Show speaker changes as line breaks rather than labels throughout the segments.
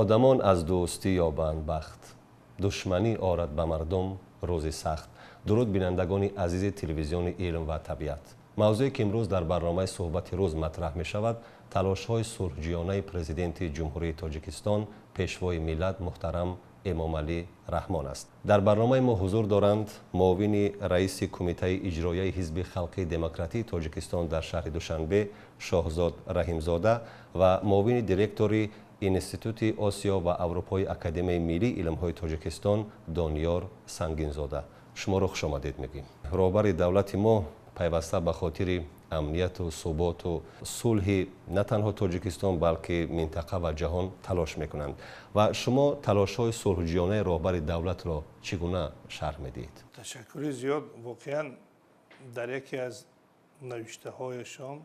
Одамон аз дӯстӣ ёбанд бахт, душманӣ орад ба мардум рӯзи сахт. Дуруд, бинандагони азизи телевизиони «Илм ва табиат». Мавзӯе, ки имрӯз дар барномаи «Суҳбати рӯз» матраҳ мешавад, талошҳои сулҳҷӯёнаи Президенти Ҷумҳурии Тоҷикистон, Пешвои миллат муҳтарам Эмомалӣ Раҳмон аст. Дар барномаи мо ҳузур доранд муовини раиси Кумитаи иҷроияи Ҳизби халқии демократии Тоҷикистон дар шаҳри Душанбе Шоҳзод Раҳимзода ва муовини директори Институти Осиё ва Аврупои Академияи миллии илмҳои Тоҷикистон Дониёр Сангинзода. Шуморо хушомадед мегӯем. Роҳбари давлати мо пайваста ба хотири амнияту суботу сулҳи на танҳо Тоҷикистон, балки минтақа ва ҷаҳон талош мекунанд. Ва шумо талошҳои сулҳҷӯёнаи роҳбари давлатро чӣ гуна шарҳ медиҳед?
Ташаккури зиёд. Воқеан, дар яке аз навиштаҳояшон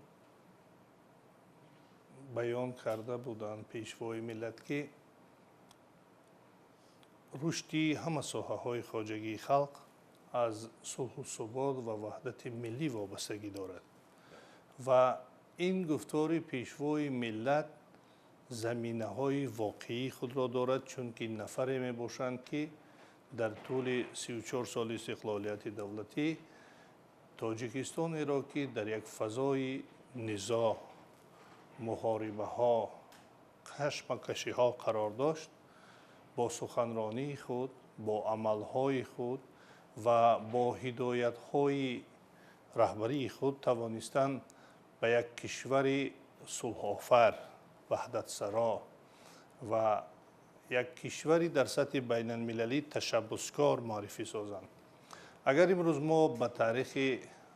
баён карда буданд Пешвои миллат, ки рушди ҳама соҳаҳои хоҷагии халқ аз сулҳу субот ва ваҳдати миллӣ вобастагӣ дорад. Ва ин гуфтори Пешвои миллат заминаҳои воқеии худро дорад, чунки нафаре мебошанд, ки дар тӯли 34 соли истиқлолияти давлатӣ Тоҷикистонеро, ки дар як фазои низоъ, муҳорибаҳо, кашмакашиҳо қарор дошт, бо суханронии худ, бо амалҳои худ ва бо ҳидоятҳои раҳбарии худ тавонистанд ба як кишвари сулҳофар, ваҳдатсаро ва як кишвари дар сатҳи байналмилалӣ ташаббускор муаррифӣ созанд. Агар имрӯз мо ба таърихи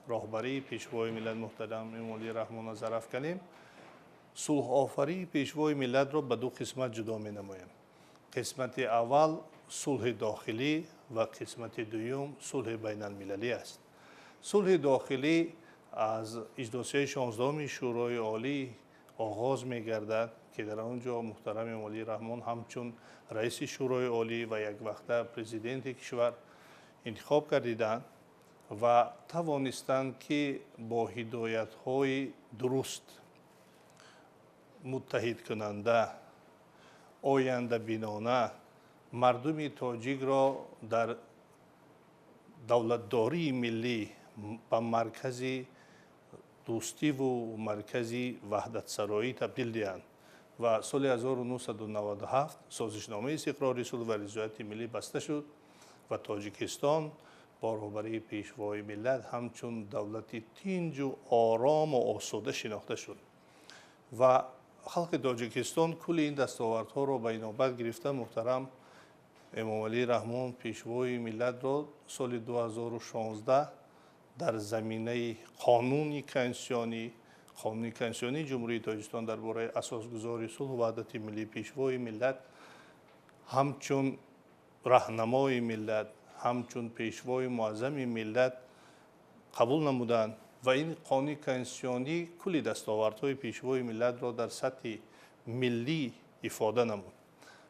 роҳбарии Пешвои миллат муҳтарам Эмомалӣ Раҳмон назар афканем, сулҳофарии Пешвои миллатро ба ду қисмат ҷудо менамоем. Қисмати аввал сулҳи дохилӣ ва қисмати дуюм сулҳи байналмилалӣ аст. Сулҳи дохилӣ аз иҷлосияи 16-уми Шӯрои Олӣ оғоз мегардад, ки дар он ҷо муҳтарам Эмомалӣ Раҳмон ҳамчун раиси Шӯрои Олӣ ва яквақта президенти кишвар интихоб гардиданд ва тавонистанд, ки бо ҳидоятҳои дуруст, муттаҳидкунанда, ояндабинона мардуми тоҷикро дар давлатдории миллӣ ба маркази дӯстиву маркази ваҳдатсароӣ табдил диҳанд. Ва соли 1997 созишномаи истиқрори сулҳ ва ризояти миллӣ баста шуд ва Тоҷикистон бо роҳбарии Пешвои миллат ҳамчун давлати тинҷу орому осуда шинохта шуд. Ва халқи Тоҷикистон кулли ин дастовардҳоро ба инобат гирифта, муҳтарам Эмомалӣ Раҳмон, Пешвои миллатро, соли 2016 дар заминаи қонуни конститутсионии Ҷумҳурии Тоҷикистон дар бораи асосгузори сулҳу ваҳдати миллӣ, Пешвои миллат ҳамчун раҳнамои миллат, ҳамчун Пешвои муаззами миллат қабул намуданд. Ва ин қонуни конститутсионӣ кулли дастовардҳои Пешвои миллатро дар сатҳи миллӣ ифода намуд.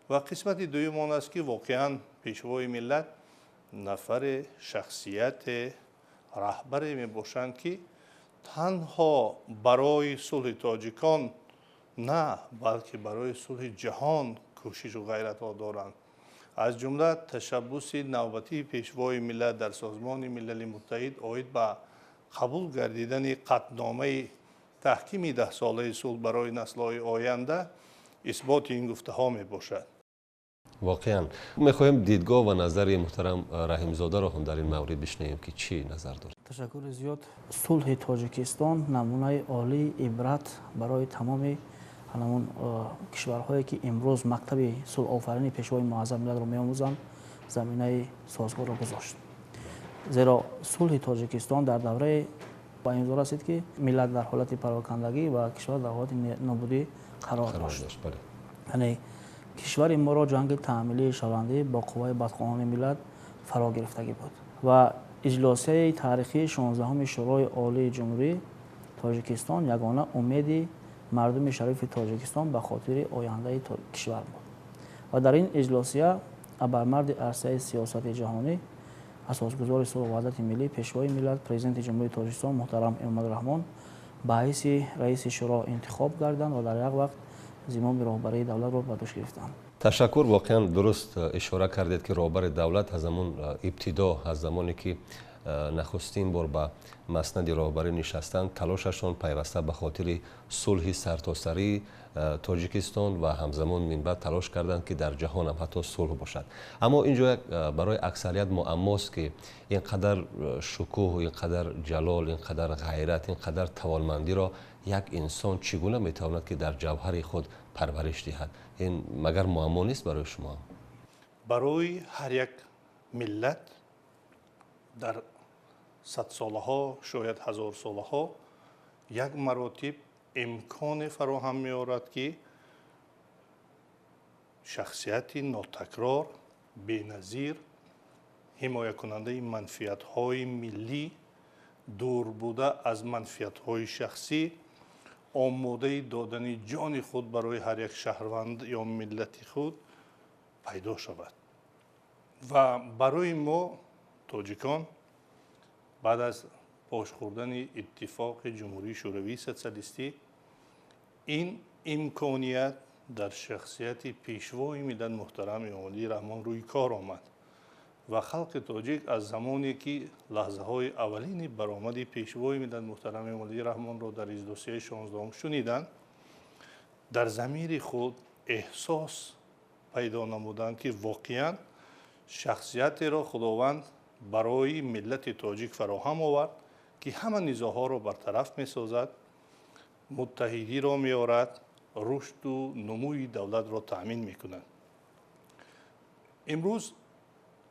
Ва қисмати дуюм он аст, ки воқеан Пешвои миллат нафаре, шахсияте, раҳбаре мебошанд, ки танҳо барои сулҳи тоҷикон на, балки барои сулҳи ҷаҳон кӯшишу ғайратҳо доранд. Аз ҷумла ташаббуси навбатии Пешвои миллат дар Созмони Милали Муттаҳид оид ба қабул гардидани қатъномаи таҳкими даҳсолаи сулҳ барои наслҳои оянда исботи ин гуфтаҳо мебошад.
Воқеан, мехоҳем дидгоҳ ва назари муҳтарам Раҳимзодаро ҳам дар ин маврид бишнавем, ки чӣ назар дорад.
Ташаккури зиёд. Сулҳи Тоҷикистон намунаи олии ибрат барои тамоми ҳамон кишварҳое, ки имрӯз мактаби сулҳофарини Пешвои муаззами миллатро меомӯзанд, заминаи созгорро гузошт. Зеро сулҳи Тоҷикистон дар давраи ба имзо расид, ки миллат дар ҳолати парокандагӣ ва кишвар дар ҳолати нобудӣ қарор дошт. Яъне кишвари моро ҷанги таҳмилии шавандӣ бо қувваи бадхоҳони миллат фаро гирифтагӣ буд. Ва иҷлосияи таърихии 16-уми Шӯрои Олии Ҷумҳурии Тоҷикистон ягона умеди мардуми шарифи Тоҷикистон ба хотири ояндаи кишвар буд. Ва дар ин иҷлосия абармарди арсаи сиёсати ҷаҳонӣ, асосгузори сулҳу ваҳдати миллӣ, Пешвои миллат, Президенти Ҷумҳурии Тоҷикистон муҳтарам Эмомалӣ Раҳмон ба ҳайси раиси шӯро интихоб гарданд ва дар як вақт зимоми роҳбарии давлатро ба дӯш гирифтанд.
Ташаккур. Воқеан дуруст ишора кардед, ки роҳбари давлат аз ҳамун ибтидо, аз замоне ки нахустин бор ба маснади роҳбарӣ нишастанд, талошашон пайваста ба хотири сулҳи сартосарии Тоҷикистон ва ҳамзамон минбаъд талош карданд, ки дар ҷаҳонам ҳатто сулҳ бошад. Аммо ин ҷо як барои аксарият муаммост, ки ин қадар шукӯҳ, ин қадар ҷалол, ин қадар ғайрат, ин қадар тавонмандиро як инсон чӣ гуна метавонад, ки дар ҷавҳари худ парвариш диҳад? Ин магар муаммо нест барои шумо?
Барои ҳар як миллат дар садсолаҳо, шояд ҳазорсолаҳо як маротиб имконе фароҳам меорад, ки шахсияти нотакрор, беназир, ҳимоякунандаи манфиатҳои миллӣ, дур буда аз манфиатҳои шахсӣ, омодаи додани ҷони худ барои ҳар як шаҳрванд ё миллати худ пайдо шавад. Ва барои мо тоҷикон баъд аз пош хӯрдани Иттифоқи Ҷумҳурии Шӯравии Социалистӣ ин имконият дар шахсияти Пешвои миллат муҳтарам Эмомалӣ Раҳмон рӯи кор омад ва халқи тоҷик аз замоне ки лаҳзаҳои аввалини баромади Пешвои миллат муҳтарам Эмомалӣ Раҳмонро дар иҷлосияи 16-ум шуниданд, дар замири худ эҳсос пайдо намуданд, ки воқеан шахсиятеро Худованд барои миллати тоҷик фароҳам овард, ки ҳама низоъҳоро бартараф месозад, муттаҳидиро меорад, рушду нумӯи давлатро таъмин мекунад. Имрӯз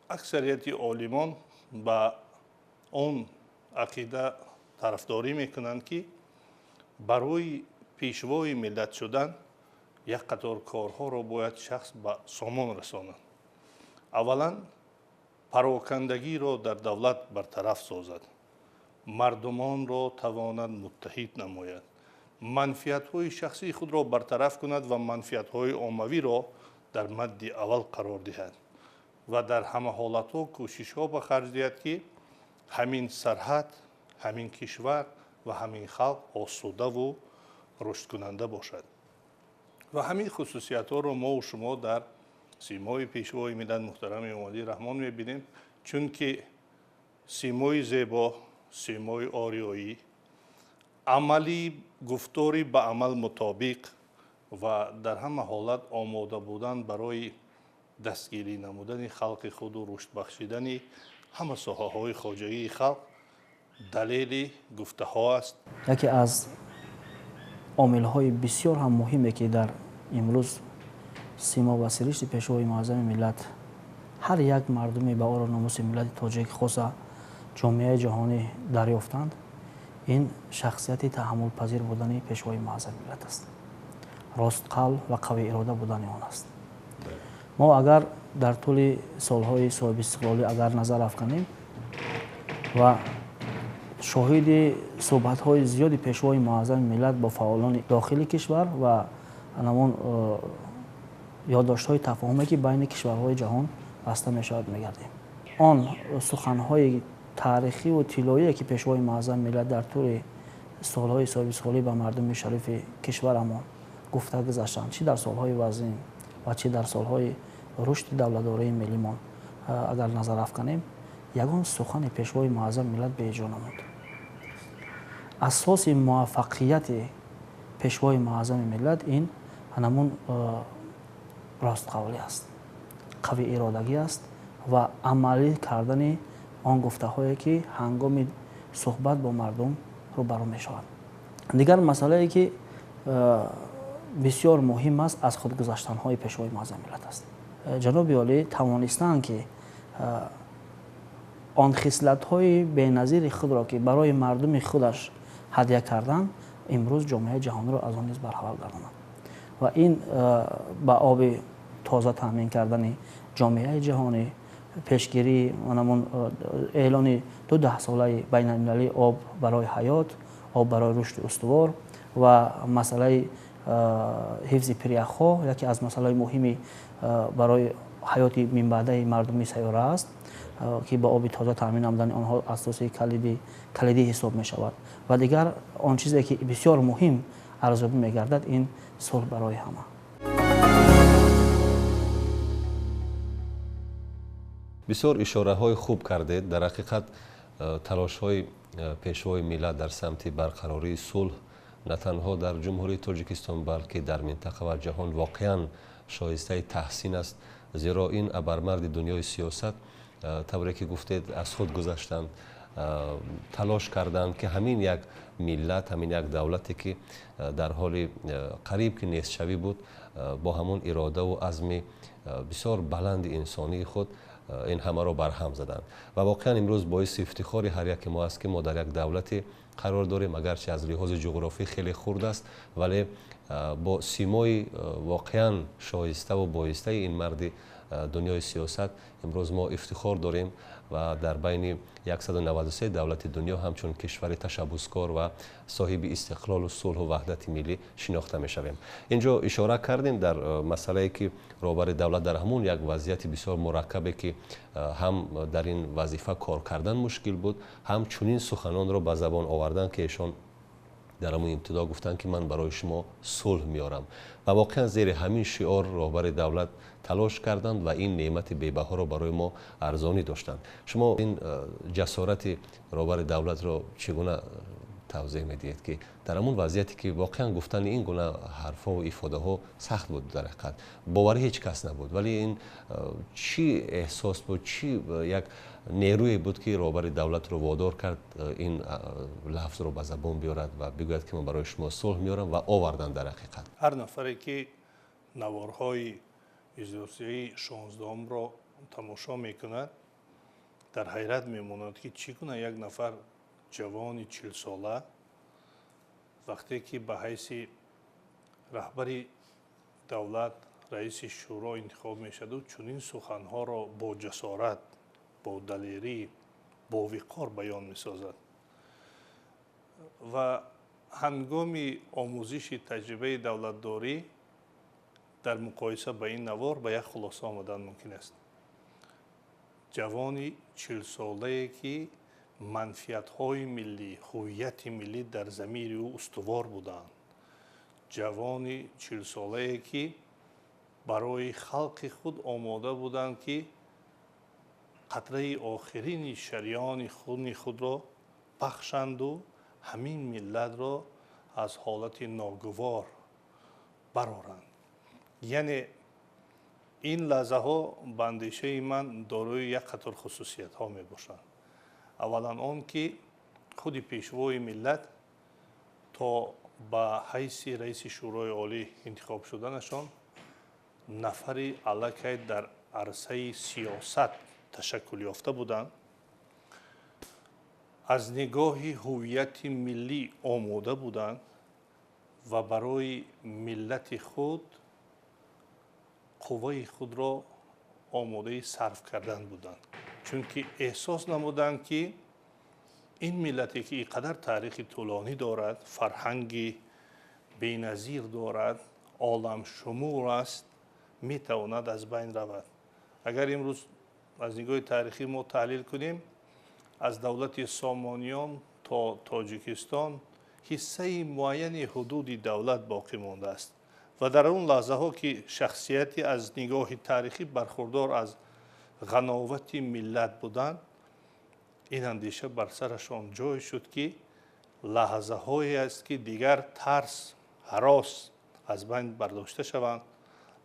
аксарияти олимон ба он ақида тарафдорӣ мекунанд, ки барои пешвои миллат шудан як қатор корҳоро бояд шахс ба сомон расонад. Аввалан, парокандагиро дар давлат бартараф созад, мардумонро тавонад муттаҳид намояд, манфиатҳои шахсии худро бартараф кунад ва манфиатҳои оммавиро дар мадди аввал қарор диҳад ва дар ҳама ҳолатҳо кӯшишҳо ба харҷ диҳад, ки ҳамин сарҳад, ҳамин кишвар ва ҳамин халқ осудаву рушдкунанда бошад. Ва ҳамин хусусиятҳоро мову шумо дар симои Пешвои миллат муҳтарами Эмомалӣ Раҳмон мебинем, чунки симои зебо, симои ориёӣ, амалӣ, гуфтори ба амал мутобиқ ва дар ҳама ҳолат омода будан барои дастгирӣ намудани халқи худу рушд бахшидани ҳама соҳаҳои хоҷагии халқ далели гуфтаҳо аст.
Яке аз омилҳои бисёр ҳам муҳиме, ки дар имрӯз симо ва сиришти Пешвои муаззами миллат ҳар як мардуми ба ору номуси миллати тоҷик, хоса ҷомеаи ҷаҳонӣ дарёфтанд, ин шахсияти таҳаммулпазир будани Пешвои муаззами миллат аст, ростқалб ва қавиирода будани он аст. Мо агар дар тӯли солҳои соҳибистиқлолӣ агар назар афканем ва шоҳиди суҳбатҳои зиёди Пешвои муаззами миллат бо фаъолони дохили кишвар ва ҳамон ёддоштҳои тафоҳуме, ки байни кишварҳои ҷаҳон баста мешавад, мегардем, он суханҳои таърихиву тиллоие, ки Пешвои муаззами миллат дар тӯли солҳои соҳибистиқлолӣ ба мардуми шарифи кишварамон гуфта гузаштанд, чӣ дар солҳои вазин ва чӣ дар солҳои рушди давлатдории миллимон агар назар афканем, ягон сухани Пешвои муаззами миллат беиҷо намуд. Асоси муваффақияти Пешвои муаззами миллат ин ҳамун ростқавлӣ аст, қавииродагӣ аст ва амалӣ кардани он гуфтаҳое, ки ҳангоми суҳбат бо мардум рӯбарӯ мешавад. Дигар масъалае, ки бисёр муҳим аст, аз худгузаштанҳои Пешвои муаззами миллат аст. Ҷаноби олӣ тавонистанд, ки он хислатҳои беназири худро, ки барои мардуми худаш ҳадя карданд, имрӯз ҷомеаи ҷаҳониро аз он низ бархабар гардонанд ва ин ба оби тоза таъмин кардани ҷомеаи ҷаҳонӣ, пешгирии ҳамон эълони ду даҳсолаи байналмилалии об барои ҳаёт, об барои рушди устувор ва масъалаи ҳифзи пиряхҳо, яке аз масъалаҳои муҳими барои ҳаёти минбаъдаи мардуми сайёра аст, ки ба оби тоза таъмин намудани онҳо асоси калидӣ ҳисоб мешавад. Ва дигар он чизе, ки бисёр муҳим арзёбӣ мегардад, ин сулҳ барои ҳама.
Бисёр ишораҳои хуб кардед. Дар ҳақиқат талошҳои пешвои миллат дар самти барқарории сулҳ на танҳо дар Ҷумҳурии Тоҷикистон, балки дар минтақа ва ҷаҳон воқеан шоистаи таҳсин аст, зеро ин абармарди дунёи сиёсат, тавре ки гуфтед, аз худ гузаштанд, талош карданд, ки ҳамин як миллат, ҳамин як давлате, ки дар ҳоли қариб ки нестшавӣ буд, бо ҳамон иродаву азми бисёр баланди инсонии худ ин ҳамаро барҳам заданд. Ва воқеан имрӯз боиси ифтихори ҳар яке мо аст, ки мо дар як давлате қарор дорем, агарчи аз лиҳози ҷуғрофӣ хеле хурд аст, вале бо симои воқеан шоиставу боистаи ин марди дунёи сиёсат имрӯз мо ифтихор дорем ва дар байни 193 давлати дунё ҳамчун кишвари ташаббускор ва соҳиби истиқлолу сулҳу ваҳдати миллӣ шинохта мешавем. Инҷо ишора кардем дар масъалае, ки роҳбари давлат дар ҳамун як вазъияти бисёр мураккабе, ки ҳам дар ин вазифа кор кардан мушкил буд, ҳам чунин суханонро ба забон овардан, ки эшон дар ҳамун ибтидо гуфтанд, ки ман барои шумо сулҳ меорам. Ва воқеан зери ҳамин шиор роҳбари давлат талош карданд ва ин неъмати бебаҳоро барои мо арзонӣ доштанд. Шумо ин ҷасорати роҳбари давлатро чӣ гуна тавзеҳ медиҳед, ки дар ҳамун вазъияте, ки воқеан гуфтани ин гуна ҳарфҳову ифодаҳо сахт буд, дар ҳақиқат боварӣ ҳеҷ кас набуд, вале ин чӣ эҳсос буд, чӣ як нерӯе буд, ки роҳбари давлатро водор кард ин лафзро ба забон биёрад ва бигӯяд, ки ман барои шумо сулҳ меорам, ва овардан дар ҳақиқат?
Ҳар нафаре, ки наворҳои иҷлосияи 16-умро тамошо мекунад, дар ҳайрат мемонад, ки чӣ гуна як нафар ҷавони 40-сола, вақте ки ба ҳайси раҳбари давлат, раиси шӯро интихоб мешаваду, чунин суханҳоро бо ҷасорат, бо далерӣ, бо виқор баён месозад. Ва ҳангоми омӯзиши таҷрибаи давлатдорӣ дар муқоиса ба ин навор ба як хулоса омадан мумкин аст: ҷавони 40-солае, ки манфиатҳои миллӣ, ҳуввияти миллӣ дар замири ӯ устувор буданд, ҷавони 40-солае, ки барои халқи худ омода буданд, ки қатраи охирини шариёни хуни худро бахшанду ҳамин миллатро аз ҳолати ногувор бароранд. Яъне ин лаҳзаҳо ба андешаи ман дорои як қатор хусусиятҳо мебошанд. Аввалан он ки худи пешвои миллат то ба ҳайси раиси Шӯрои Олӣ интихоб шуданашон нафари аллакай дар арсаи сиёсат ташаккул ёфта буданд, аз нигоҳи ҳуввияти миллӣ омода буданд ва барои миллати худ қувваи худро омодаи сарф кардан буданд, чунки эҳсос намуданд, ки ин миллате, ки ин қадар таърихи тӯлонӣ дорад, фарҳанги беназир дорад, оламшумур аст, метавонад аз байн равад. Агар имрӯз аз нигоҳи таърихӣ мо таҳлил кунем, аз давлати Сомониён то Тоҷикистон ҳиссаи муайяни ҳудуди давлат боқӣ мондааст. Ва дар он лаҳзаҳо, ки шахсияти аз нигоҳи таърихӣ бархурдор аз ғановати миллат буданд, ин андеша бар сарашон ҷой шуд, ки лаҳзаҳое аст, ки дигар тарс, ҳарос аз байн бардошта шаванд,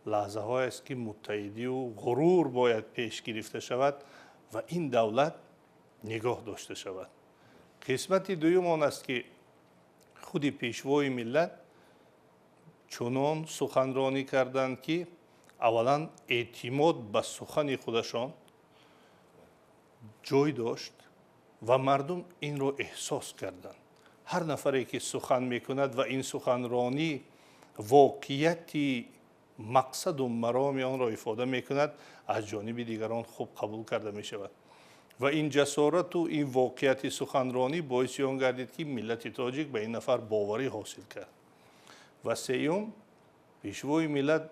лаҳзаҳое аст, ки муттаҳидию ғурур бояд пеш гирифта шавад ва ин давлат нигоҳ дошта шавад. Қисмати дуюм он аст, ки худи пешвои миллат чунон суханронӣ карданд, ки аввалан эътимод ба сухани худашон ҷой дошт ва мардум инро эҳсос карданд. Ҳар нафаре, ки сухан мекунад ва ин суханронӣ воқеияти мақсаду мароми онро ифода мекунад, аз ҷониби дигарон хуб қабул карда мешавад. Ва ин ҷасорату ин воқеияти суханронӣ боиси он гардид, ки миллати тоҷик ба ин нафар боварӣ ҳосил кард. Ва сеюм, пешвои миллат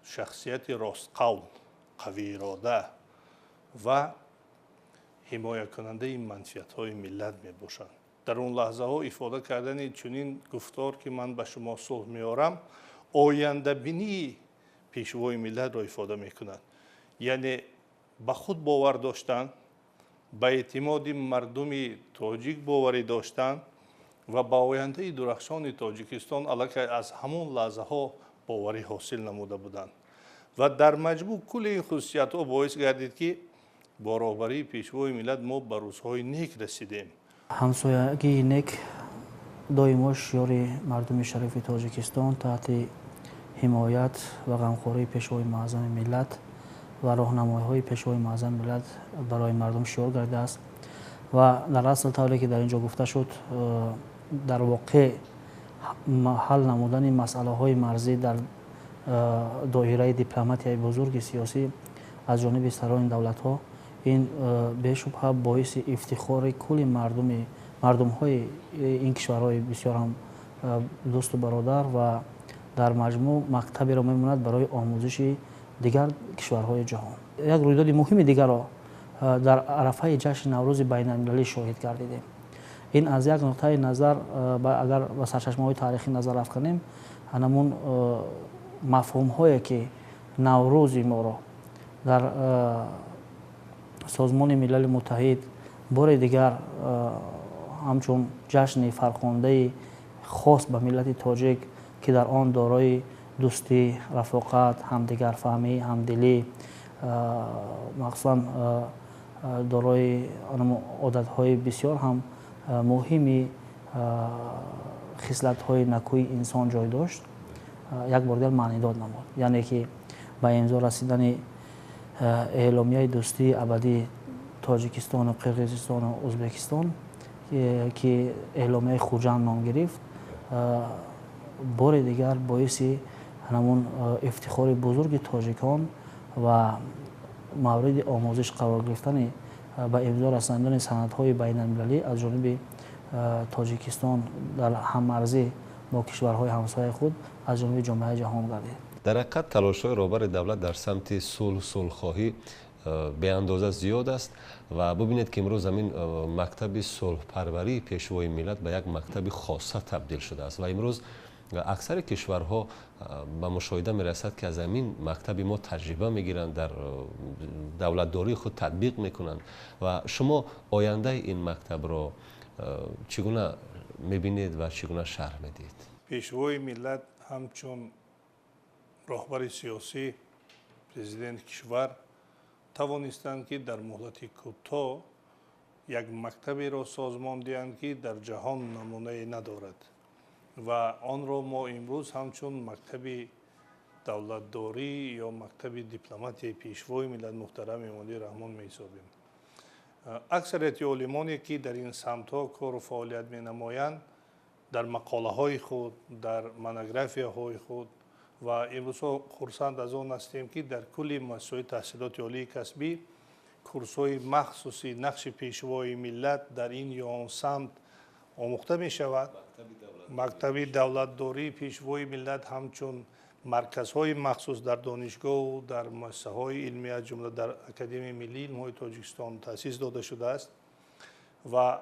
шахсияти ростқавл, қавиирода ва ҳимоякунандаи манфиатҳои миллат мебошанд. Дар он лаҳзаҳо ифода кардани чунин гуфтор, ки ман ба шумо сулҳ меорам, ояндабинии пешвои миллатро ифода мекунад. Яъне Ба худ бовар доштанд, ба эътимоди мардуми тоҷик боварӣ доштанд ва ба ояндаи дурахшони Тоҷикистон аллакай аз ҳамон лаҳзаҳо боварӣ ҳосил намуда буданд. Ва дар маҷмӯъ кулли ин хусусиятҳо боис гардид, ки бо роҳбарии Пешвои миллат мо ба рӯзҳои нек расидем.
Ҳамсоягии нек доимо шиёри мардуми шарифи Тоҷикистон таҳти ҳимоят ва ғамхории Пешвои муаззами миллат ва роҳнамоиҳои Пешвои муаззами миллат барои мардум шиёр гардидааст. Ва дар асл тавре ки дар ин ҷо гуфта шуд, дар воқеъ ҳал намудани масъалаҳои марзӣ дар доираи дипломатияи бузурги сиёсӣ аз ҷониби сарони давлатҳо ин бешубҳа боиси ифтихори кулли мардумҳои ин кишварҳои бисёр ҳам дӯсту бародар ва дар маҷмӯъ мактаберо мемонад барои омӯзиши дигар кишварҳои ҷаҳон. Як рӯйдоди муҳими дигарро дар арафаи ҷашни Наврӯзи байналмилалӣ шоҳид гардидем. Ин аз як нуқтаи назар, агар ба сарчашмаҳои таърихӣ назар афканем, ҳанамун мафҳумҳое ки Наврӯзи моро дар Созмони Милали Муттаҳид бори дигар ҳамчун ҷашни фархундаи хос ба миллати тоҷик, ки дар он дорои дӯстӣ, рафоқат, ҳамдигарфаҳмӣ, ҳамдилӣ, махсусан дорои одатҳои бисёр ҳам муҳими хислатҳои накӯи инсон ҷой дошт, як бор дигар маънидод намуд. Яъне ки ба имзо расидани эъломияи дӯстии абадии Тоҷикистону Қирғизистону Ӯзбекистон, ки эъломияи Хуҷанд ном гирифт, бори дигар боиси ҳамон ифтихори бузурги тоҷикон ва мавриди омӯзиш қарор гирифтани ба имзо расондани санадҳои байналмилалӣ аз ҷониби Тоҷикистон дар ҳаммарзӣ бо кишварҳои ҳамсояи худ аз ҷониби ҷомеаи ҷаҳон гардид.
Дар ҳақиқат талошҳои роҳбари давлат дар самти сулҳ, сулҳхоҳӣ беандоза зиёд аст ва бубинед, ки имрӯз ҳамин мактаби сулҳпарварии Пешвои миллат ба як мактаби хоса табдил шудааст ва имрӯз аксари кишварҳо ба мушоҳида мерасад, ки аз ҳамин мактаби мо таҷриба мегиранд, дар давлатдории худ татбиқ мекунанд. Ва шумо ояндаи ин мактабро чӣ гуна мебинед ва чӣ гуна шарҳ медиҳед?
Пешвои миллат ҳамчун роҳбари сиёсӣ, президенти кишвар тавонистанд, ки дар муҳлати кӯтоҳ як мактаберо созмон диҳанд, ки дар ҷаҳон намунае надорад ва онро мо имрӯз ҳамчун мактаби давлатдорӣ ё мактаби дипломатияи Пешвои миллат муҳтарам Эмомалӣ Раҳмон меҳисобем. Аксарияти олимоне, ки дар ин самтҳо кору фаъолият менамоянд, дар мақолаҳои худ, дар монографияҳои худ, ва имрӯзҳо хурсанд аз он ҳастем, ки дар кулли муассисаҳои таҳсилоти олии касбӣ курсҳои махсуси нақши Пешвои миллат дар ин ё он самт омӯхта мешавад. Мактаби давлатдории Пешвои миллат ҳамчун марказҳои махсус дар донишгоҳу дар муассисаҳои илмӣ, аз ҷумла дар Академияи миллии илмҳои Тоҷикистон таъсис дода шудааст ва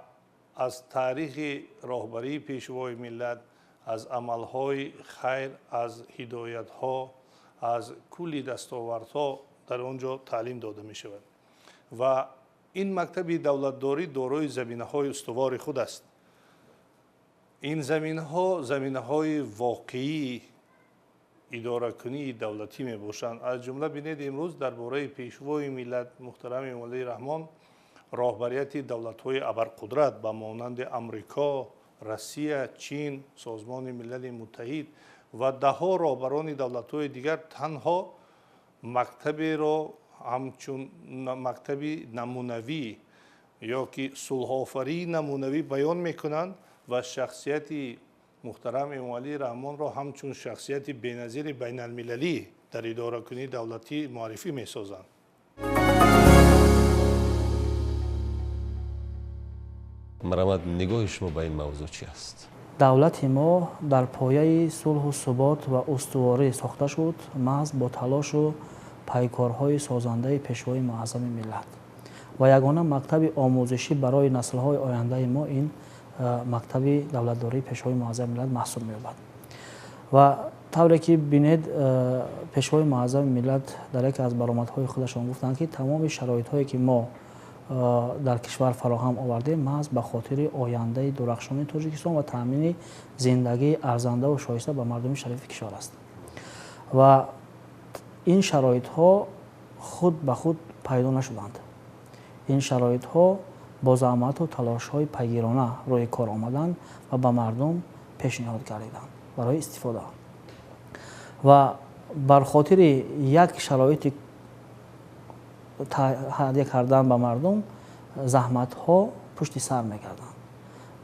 аз таърихи роҳбарии Пешвои миллат, аз амалҳои хайр, аз ҳидоятҳо, аз кулли дастовардҳо дар он ҷо таълим дода мешавад. Ва ин мактаби давлатдорӣ дорои заминаҳои устувори худ аст. Ин заминаҳо заминаҳои воқеии идоракунии давлатӣ мебошанд. Аз ҷумла бинед, имрӯз дар бораи Пешвои миллат муҳтарами Эмомалӣ Раҳмон роҳбарияти давлатҳои абарқудрат ба монанди Амрико, Россия, Чин, Созмони Милали Муттаҳид ва даҳҳо роҳбарони давлатҳои дигар танҳо мактаберо ҳамчун мактаби намунавӣ ё ки сулҳофарии намунавӣ баён мекунанд ва шахсияти муҳтарам Эмомалӣ Раҳмонро ҳамчун шахсияти беназири байналмилалӣ дар идоракунии давлатӣ муаррифӣ месозанд.
Марҳамат, нигоҳи шумо ба ин мавзӯъ чӣ аст?
Давлати мо дар пояи сулҳу субот ва устуворӣ сохта шуд маҳз бо талошу пайкорҳои созандаи Пешвои муаззами миллат. Ва ягона мактаби омӯзишӣ барои наслҳои ояндаи мо ин мактаби давлатдории Пешвои муаззами миллат маҳсуб меёбад. Ва Тавре ки бинед, Пешвои Муаззами миллат дар яке аз баромадҳои худашон гуфтанд, ки тамоми шароитҳое ки мо дар кишвар фароҳам овардем, маҳз ба хотири ояндаи дурахшони Тоҷикистон ва таъмини зиндагии арзандаву шоиста ба мардуми шарифи кишвар аст. Ва ин шароитҳо худ ба худ пайдо нашуданд. Ин шароитҳо бо заҳмату талошҳои пайгирона рӯи кор омаданд ва ба мардум пешниҳод гардиданд барои истифода. Ва бар хотири як шароити ҳадя кардан ба мардум заҳматҳо пушти сар мекарданд.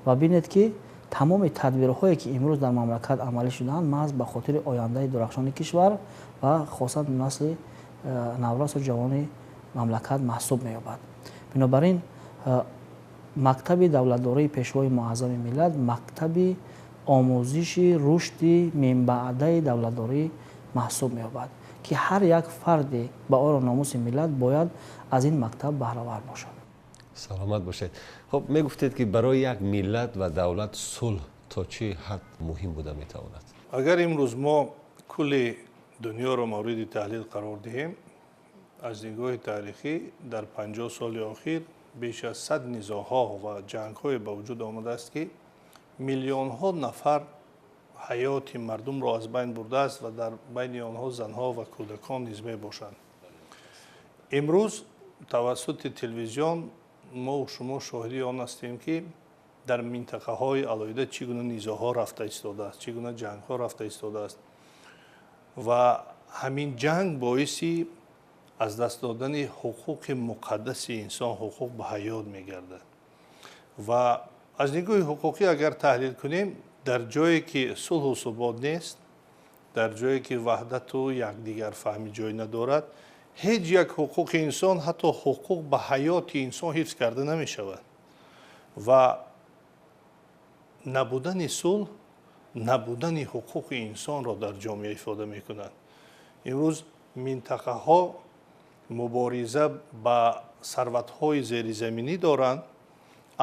Ва бинед, ки тамоми тадбирҳое ки имрӯз дар мамлакат амалӣ шудаанд, маҳз ба хотири ояндаи дурахшони кишвар ва хосан насли наврасу ҷавони мамлакат маҳсуб меёбад. Бинобар ин мактаби давлатдории Пешвои Муаззами миллат мактаби омӯзиши рушди минбаъдаи давлатдорӣ маҳсуб меёбад, ки ҳар як фарде ба ору номуси миллат бояд аз ин мактаб баҳравар бошад.
Саломат бошед. Хуб, мегуфтед, ки барои як миллат ва давлат сулҳ то чӣ ҳад муҳим буда метавонад?
Агар имрӯз мо кулли дунёро мавриди таҳлил қарор диҳем, аз нигоҳи таърихӣ дар 50 соли охир беш аз 100 низоъҳо ва ҷангҳое ба вуҷуд омадааст, ки миллионҳо нафар ҳаёти мардумро аз байн бурдааст ва дар байни онҳо занҳо ва кӯдакон низ мебошанд. Имрӯз тавассути телевизион мо шумо шоҳиди он ҳастем, ки дар минтақаҳои алоҳида чӣ гуна низоъҳо рафта истодааст, чӣ гуна ҷангҳо рафта истодааст ва ҳамин ҷанг боиси аз даст додани ҳуқуқи муқаддаси инсон, ҳуқуқ ба ҳаёт мегардад. Ва аз нигоҳи ҳуқуқӣ агар таҳлил кунем, дар ҷое ки сулҳу субот нест, дар ҷое ки ваҳдату якдигарфаҳмӣ ҷой надорад, ҳеҷ як ҳуқуқи инсон, ҳатто ҳуқуқ ба ҳаёти инсон ҳифз карда намешавад. Ва набудани сулҳ набудани ҳуқуқи инсонро дар ҷомеа ифода мекунад. Имрӯз минтақаҳо мубориза ба сарватҳои зеризаминӣ доранд,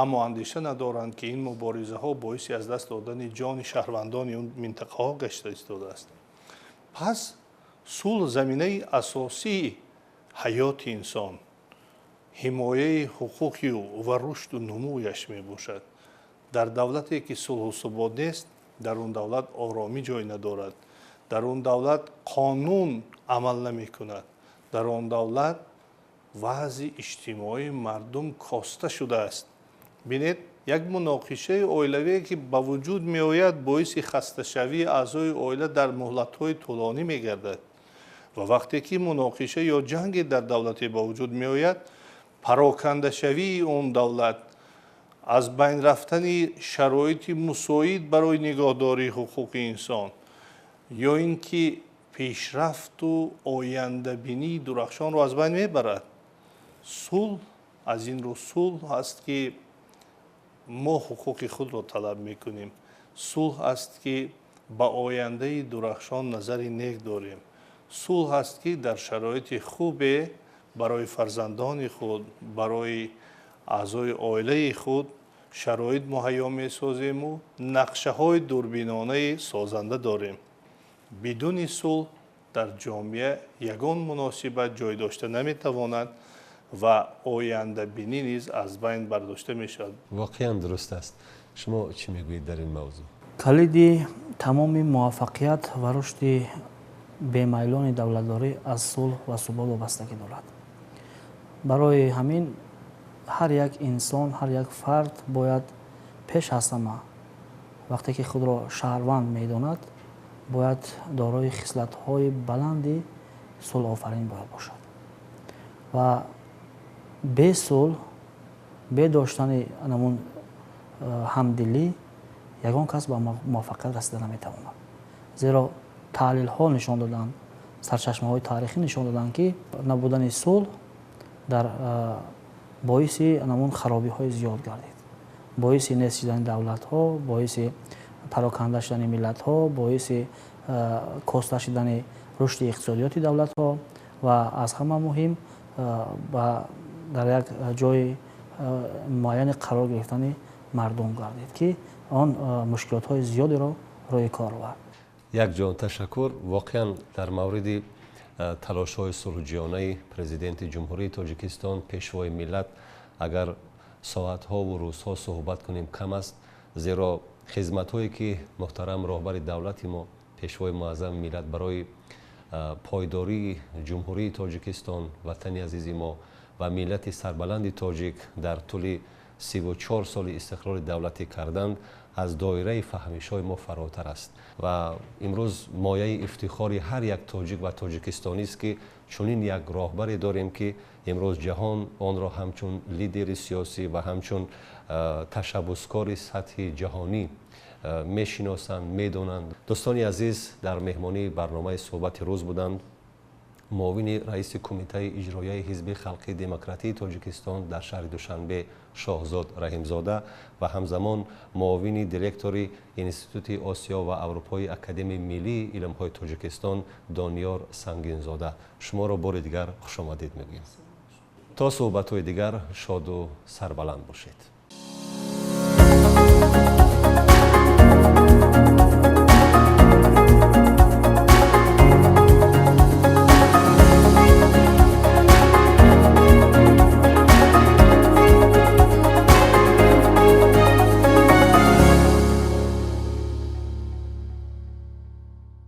аммо андеша надоранд, ки ин муборизаҳо боиси аз даст додани ҷони шаҳрвандони он минтақаҳо гашта истодааст. Пас сулҳ заминаи асосии ҳаёти инсон, ҳимояи ҳуқуқи ӯ ва рушду нумӯяш мебошад. Дар давлате ки сулҳу субот нест, дар он давлат оромӣ ҷой надорад, дар он давлат қонун амал намекунад, дар он давлат вазъи иҷтимоии мардум коста шудааст. Бинед, як муноқишаи оилавие ки ба вуҷуд меояд, боиси хасташавии аъзои оила дар муҳлатҳои тӯлонӣ мегардад. Ва вақте ки муноқиша ё ҷанге дар давлате ба вуҷуд меояд, парокандашавии он давлат, аз байн рафтани шароити мусоид барои нигоҳдории ҳуқуқи инсон ё ин ки пешрафту ояндабинии дурахшонро аз байн мебарад. Сулҳ аз ин рӯ сулҳ аст, ки мо ҳуқуқи худро талаб мекунем. Сулҳ аст, ки ба ояндаи дурахшон назари нек дорем. Сулҳ аст, ки дар шароити хубе барои фарзандони худ, барои аъзои оилаи худ шароит муҳайё месозему нақшаҳои дурбинонаи созанда дорем. Бидуни сулҳ дар ҷомеа ягон муносибат ҷой дошта наметавонад ва ояндабинӣ низ аз байн бардошта мешавад.
Воқеан дуруст аст. Шумо чӣ мегӯед дар ин мавзӯъ?
Калиди тамоми муваффақият ва рушди бемайлони давлатдорӣ аз сулҳ ва субот вобастагӣ дорад. Барои ҳамин ҳар як инсон, ҳар як фард бояд пеш аз ҳама, вақте ки худро шаҳрванд медонад, бояд дорои хислатҳои баланди сулҳофарин бояд бошад. Ва бе сулҳ, бе доштани ҳамун ҳамдилӣ ягон кас ба муваффақият расида наметавонад. Зеро таҳлилҳо нишон доданд, сарчашмаҳои таърихӣ нишон доданд, ки набудани сулҳ дар боиси ҳамун харобиҳои зиёд гардид, боиси нест шудани давлатҳо, боиси пароканда шудани миллатҳо, боиси коста шудани рушди иқтисодиёти давлатҳо ва аз ҳама муҳим дар як ҷои муайяне қарор гирифтани мардум гардид, ки он мушкилотҳои зиёдеро рӯи кор овард.
Якҷон ташаккур. Воқеан, дар мавриди талошҳои сулҳҷӯёнаи Президенти Ҷумҳурии Тоҷикистон, Пешвои миллат, агар соатҳову рӯзҳо суҳбат кунем, кам аст, зеро хизматҳое ки муҳтарам роҳбари давлати мо, Пешвои муаззами миллат, барои пойдории Ҷумҳурии Тоҷикистон, ватани азизи мо ва миллати сарбаланди тоҷик дар тӯли 34 соли истиқлоли давлатӣ карданд, аз доираи фаҳмишҳои мо фаротар аст. Ва имрӯз мояи ифтихори ҳар як тоҷик ва тоҷикистонист, ки чунин як роҳбаре дорем, ки имрӯз ҷаҳон онро ҳамчун лидери сиёсӣ ва ҳамчун ташаббускори сатҳи ҷаҳонӣ мешиносанд, медонанд. Дӯстони азиз, дар меҳмонии барномаи «Суҳбати рӯз» буданд муовини раиси Кумитаи иҷроияи Ҳизби халқии демократии Тоҷикистон дар шаҳри Душанбе Шоҳзод Раҳимзода ва ҳамзамон муовини директори Институти Осиё ва Аврупои Академияи миллии илмҳои Тоҷикистон Дониёр Сангинзода. Шуморо бори дигар хушомадид мегӯем. То суҳбатҳои дигар шоду сарбаланд бошед.